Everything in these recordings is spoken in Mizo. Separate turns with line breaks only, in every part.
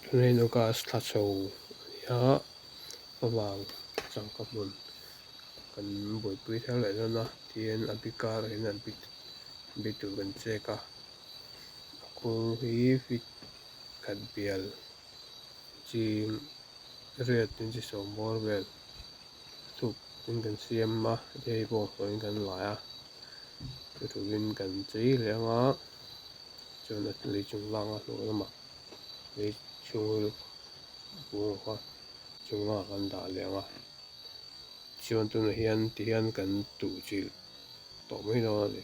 Tunah hian August thla chho a ni a favang changka hmun kan buaipui thar leh dawn a tin a bi karah hian a bi bi tur kan chek a a khur hi feet khat bial chi riat inchi sawm bawr vel thuk in kan siam a hei bawnghnawh in kan lai a chu turin kan chei leh ang a chuan a lei chung lak a hnuai lamah lei chhung bung kha chung lamah kan dah leh ang a chuan tunah hian ti hian kan tuh chilh tawh mai dawn a ni.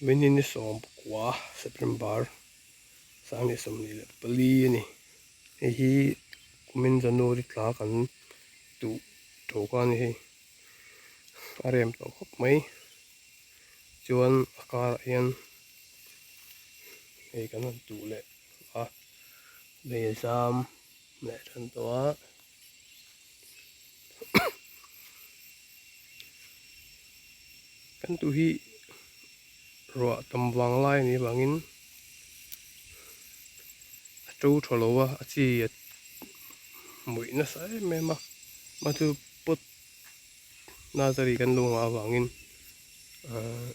Minute ni 19 September 2024 a ni. Hei hi kumin January tla kan tuh tho kha a ni hei. A rem tawh khawp mai. Chuan a karah hian hei kan han tuh leh a lei a zam leh tan tawh a. Kan tuh hi ruah tam vang lai a nih avangin a to tha lo a, a chi a muih nasa em em a, mahse pot nursery kan lo nghah avangin ahh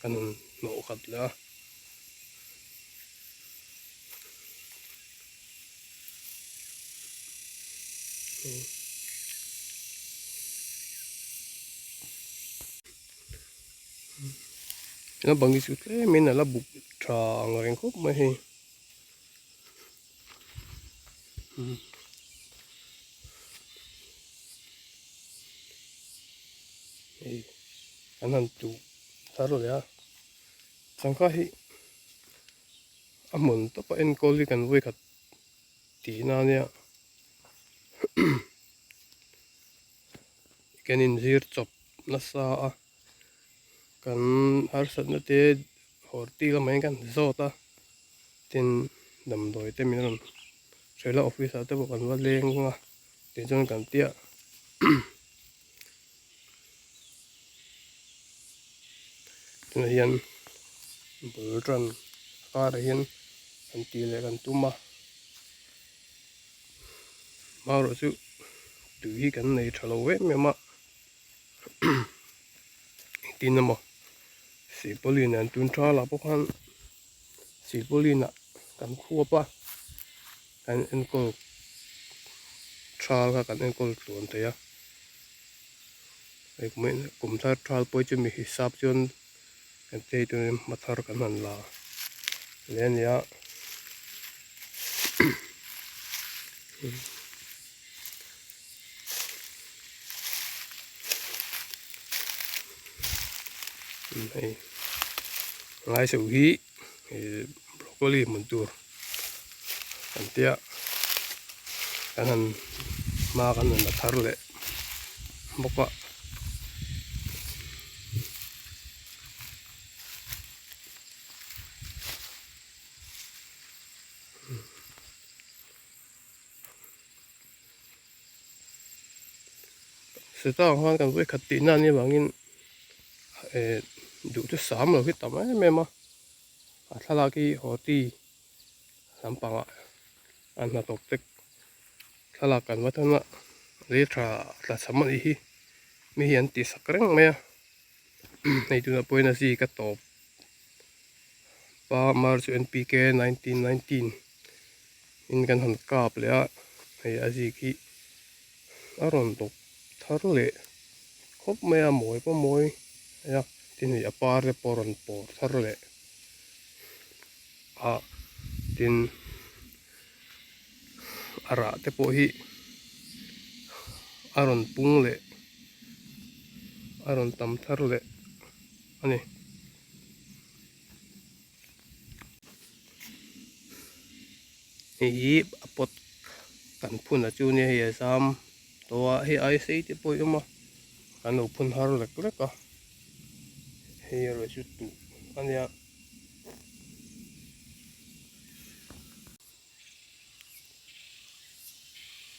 kan rawn hnawh khat leh a. Naupang hi chu tlemin a la buk tha ang reng khawp mai hei hei an han tuh thar leh a sangha hi a hmun tawpa enkawl hi kan vawikhat tihna ania kan inzir chawp nasa a kan harsatna te horti lamah hian kan zawt a tin damdawi te min rawn hrilh a office ah te pawh kan va leng a tichuan kan tia tunah hian bul tan karah hian an tih leh kan tum a marawh chu tui hi kan nei tha lo em em a engtin emaw silpauline an tun tha lah pawh khan silpauline ah kan khuap a kan enkawl thal kha kan enkawl tluan thei a hei kum thar thal pawh hi chu mi hisap chuan kan chei turin hma thar kan han la hle a ni a. Hei ngaiseuh hi broccoli hmun tur kan tia kan han hma kan han la thar leh bawk a. Seta ang khan kan vawikhat tihna a nih avangin eh duh chu sam lo hi tam em em a a thlalak hi horti lampangah an hnathawk te thlalak kan va thawn a lei tha tla cham a nih hi mi hi an tihsak reng mai a hei tunah pawhin a zik a tawp pa mar chu NPK 1919 in kan han kap leh a hei a zik hi a rawn dawp thar leh khawp mai a mawi pawh mawi a tin hei a par te pawh a rawn pawr thar leh a tin a rah te pawh hi a rawn pung leh a rawn tam thar leh a ni. Hei hi a pot kan phun a chu nia hei a zam tawh a hei ai sei te pawh hi awm a kan lo phun har lek lek a hei erawh chu tuh a nia.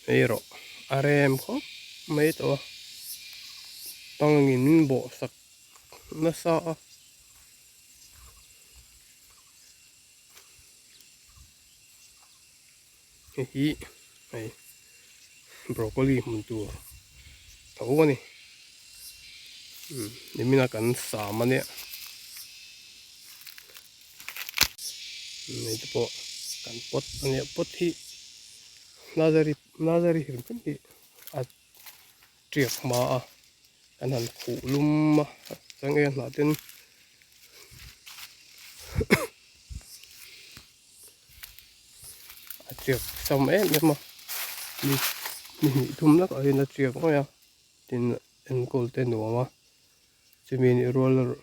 Hei erawh a rem khawp mai tawh a pangin min bawh sak nasa a. Hei hi hei broccoli hmun tur tho a ni nimin a kan sam a nia hei te pawh kan pot a nia pot hi nursery nursery hrim hrim hi a tiak hma a kan han khuh lum a changel hnah ten a tiak sam em em a ni ni hnih thum lakah hian a tiak mai a tin enkawl te nuam a. Chumi nih rual erawh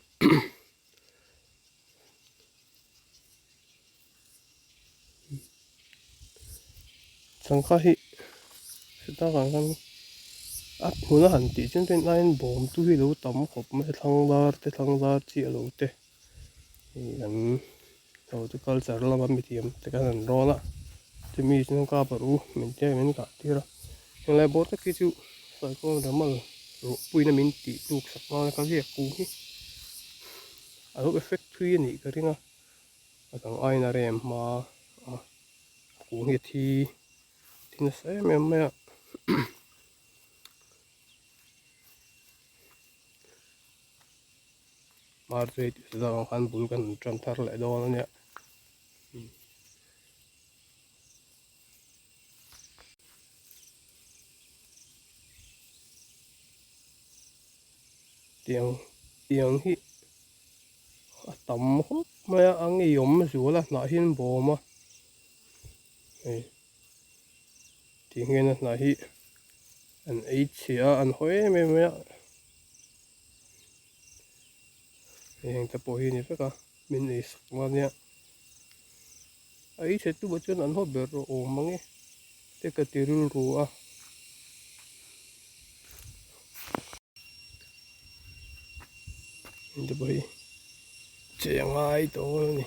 Sangha hi takah khan a hmun a han tih chian chuan aiin bawm tu hi a lo tam khawp mai a thlang lar te thlang lar chiah lo te hei an horticulture lama mithiam te khan an rawn a chumi chuan kap a ru min tia min kah tir a henglai bawr tak hi chu saikawng ramal ruahpuina min tih tluk sak nghal a ka ziak kung hi a lo effect thui a nih ka ring a. A dang aiin a rem hma a kung hi a thi thi nasa em em mai a mar chu hei tih zawng ang khan bul kan han tan thar leh dawn a nia. Tiang tiang hi a tam khawp mai a a ngeiawm zual a hnah hi an bawm a hei tih hian a hnah hi an ei chhia a an haw em em mai a hei heng te pawh hi a ni vek a min ei sak mai ania a ei chhe tu ah chuan an haw ber awm ang e te ka ti rilru a. Heng te pawh hi che a ngai dawn a ni.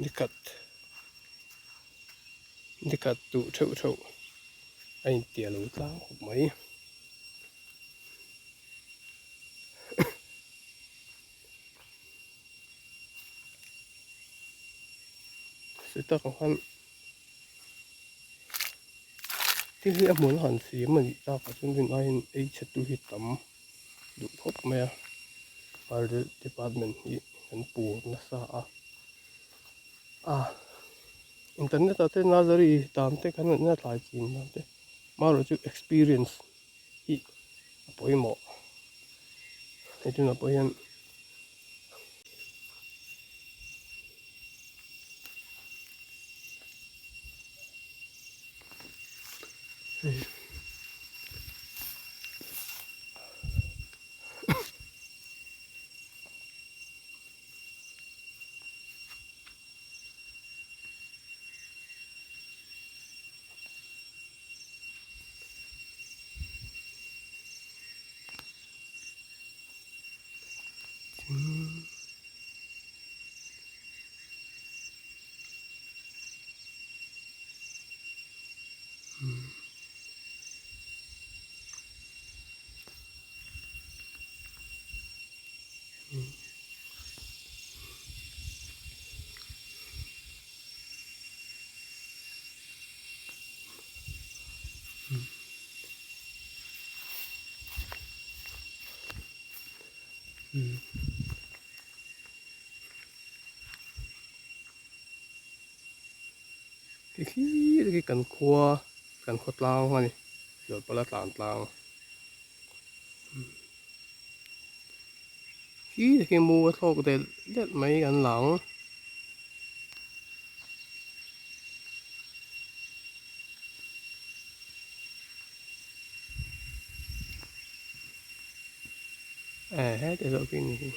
Nikhat nikhat duh theuh theuh a intiah lo tlang khawp mai. Sawi tak ang khan thil hi a hmun a han siam a nih takah chuan rin aiin ei chhe tu hi tam duh khawp mai a fire department hi kan pur nasa a a internet ah te nursery dan te kan han en a thlai chin dan te amaherawhchu experience hi a pawimawh hei tunah pawh hian hei. Ti khi khi kan khua kan khaw tlang a ni Lawlpala tlan tlang khi khi mu a thlawk delh delh mai kan lang. Eh heti zawk hi ni hi.